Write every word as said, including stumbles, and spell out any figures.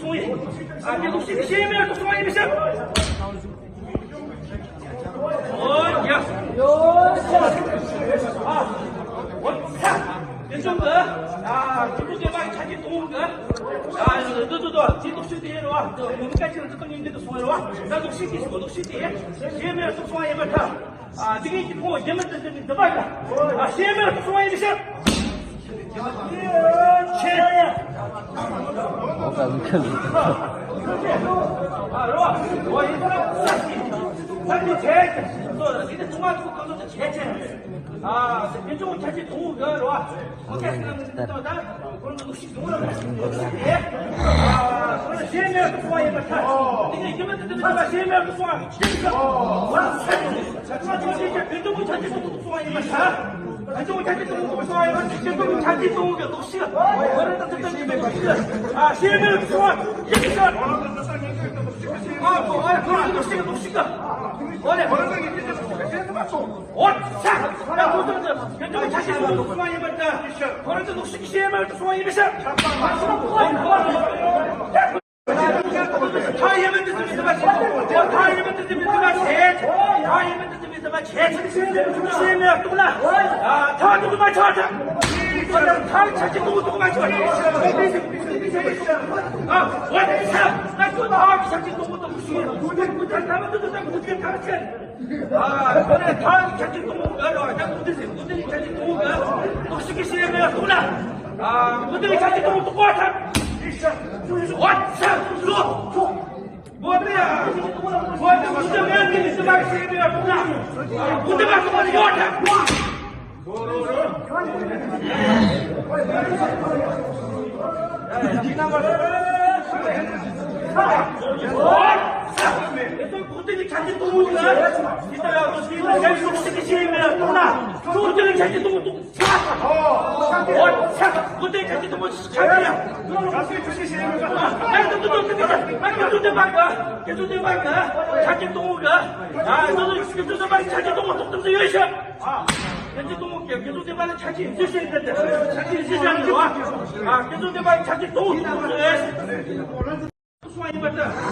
སོང་ཡིན། ཨ་ནི་ལུག་ཤི་ཤེས་མེད་དུ་སོང་ཡིན་མི་ཤེས། ཨོ་ཡ། ཨ། ཨོ་ཚ། དེ་ཚོ་གི། ཨ། ཀྲུང་གོ་བདེ་བ་ཆ་གི་གཏོང་གི། ཨ། དུ་དུ་དུ་དེ་ལུག་ཤི་དེ་རོ། དེ་མི་ཀ་ཅི་ལ་དུ་ཏང་ཡིན་དུ་སོང་རོ། ད་ལུག་ཤི་དེ་སོ་ལུག་ཤི་དེ། ཤེས་མེད་དུ་སོང་ཡིན་པ་ད། ཨ། དེ་གིན་གྱི་ཕུང་བོ་རྒྱུན་མི་འདི་འདི་འདི་པ་ཡ། ཨ། ཤེས་མེད་དུ་སོང་ཡིན་མི་ཤེས། ད་ཡིན་མིན་དེ་ཚོ་མི་ཚོ་བ་ཤེས། ད་ཡིན་མིན་དེ་ཚོ་མི་ཚོ་བ་བྱེད། ད་ཡིན་མིན་དེ་ཚོ་མི་ཚོ་བ་བྱེད། ཤེས་ནས་གཏོང་ན། ད་འདུག་མ་ཆོག་ད། ད་ཆ་གི་འདུག་འདུག་མ་ཆོག་ཨ། འོ་ད་ཆ་ན་ཁྱོད་ད་ཆ་གི་འདུག་འདུག་ཞེས་འདུག་འདུག་ད་ད་འདུག་འདུག་ད་འདུག་འདུག་ད་ཆ། ཨ། ཁོ་ནས་ཐང་ཆ་གཅིག་གཏོང་དགོས་ར། ད་འདུག་དེ་ཟེར་འདུག་དེ་ཆ་གཅིག་གཏོང་དགོས། འདུག་ཞིག་གི་ཤེས་མེད་ཐུག་ན། ཨ། འདུག་དེ་ཆ་གཅིག་གཏོང་དགོས་ཐང་། འོ་ཚ་ཚུ་འོ་དེ་ཡ། འོ་དེ་འདུག་དེ་མེད་དེ་དེ་མ་ཤེས་མེད་ཐུག་ན། འདུག་དེ་མ་ཐུག་ན་ཡོད་ཐང་།